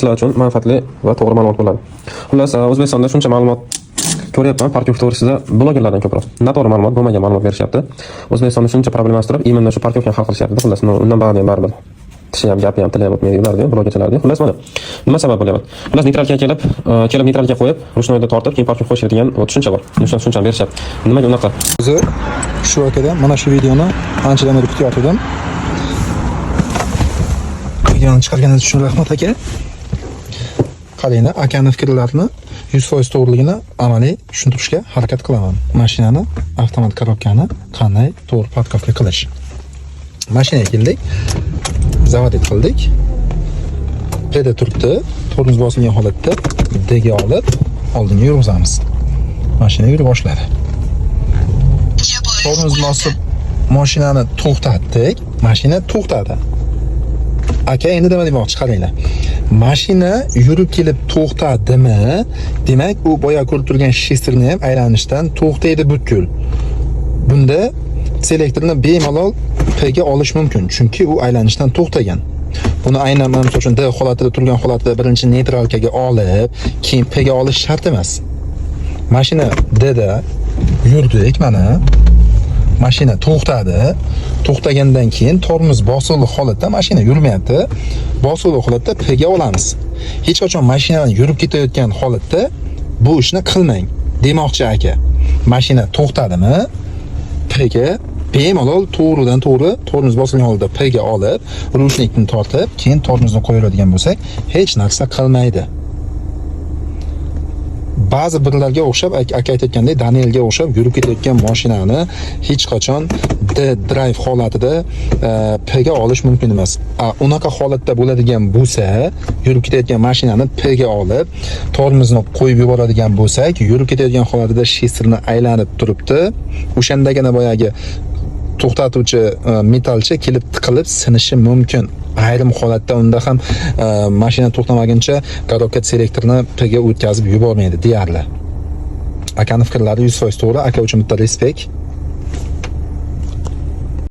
Sizlar uchun manfaatli va to'g'ri ma'lumot bo'ladi. Xullas, O'zbekistonda shuncha ma'lumot ko'ryapman парковка to'g'risida, blogerlardan ko'proq. Noto'g'ri ma'lumot, bo'lmagan ma'lumot berishyapti. O'zbekistonda shuncha problemasi turib, именно shu парковка ni hal qilishyapti. Xullas, undan ba'di ham baribir tishi ham, gapi ham, tili ham o'tmaydi ularni, blogerchalarni. Xullas, mana nima sabab bo'lyapti? Xullas, neytralga kelib, kelib neytralga qo'yib, ручной da tortib, keyin парковка qo'yish degan tushuncha bor. O'sha tushunchani berishyapti. Nimaga unaqa? O'zi shu akadan mana shu videoni anchadan beri kutayotgandim. Videoni chiqarganingiz uchun rahmat, aka. Qaranglar, akani fikrlarini 100% to'g'riligini amaliy tushuntirishga harakat qilaman. Mashinani avtomat korobkani qanday to'g'ri парковка qilish. Mashinaga keldik. Заводить qildik. P da turibdi. Tormoz bosilgan holatda D ga olib, oldinga yurg'izamiz. Mashina yura boshladi. Tormoz bosib mashinani to'xtatdik. Mashina to'xtadi. Aka endi nima demoqchi, qaranglar. Mashina yurib kelib to'xtadimi, demak, u boya ko'rib turgan шестерня ham aylanishdan to'xtaydi butkul. Bunda selektorni bemalol P ga olish mumkin, chunki u aylanishdan to'xtagan. Buni aynan mana, misol uchun, D holatida turgan holatida birinchi neytralkaga olib, keyin P ga olish shart emas. Mashina D da yurdik mana. Mashina to'xtadi. To'xtagandan keyin tormoz bosilli holatda mashina yurmayapti. Bosilli holatda P ga olamiz. Hech qachon mashinani yurib ketayotgan holatda bu ishni qilmang, demoqchi aka. Mashina to'xtadimi? P ga bemalol to'g'ridan to'g'ri tormoz bosilgan holda P ga olib, ручник ni tortib, keyin tormozni qo'yadigan bo'lsak, hech narsa qilmaydi. Ba'zi birlarga o'xshab, aka aytayotgandek, Danielga o'xshab yurib ketayotgan mashinani hech qachon D drive holatida P ga olish mumkin emas. Unaqa holatda bo'ladigan bo'lsa, yurib ketayotgan mashinani P ga olib, tormozni qo'yib yuboradigan bo'lsak, yurib ketayotgan holatida шестерня aylanib turibdi. O'shandagina boyagi to'xtatuvchi metallcha kelib tiqilib sinishi mumkin. Ayrim holatda unda ham mashina to'xtamaguncha korobka selektorni P ga o'tkazib yubormaydi deyarli. Akani fikrlari 100% to'g'ri. Aka uchun bitta респект.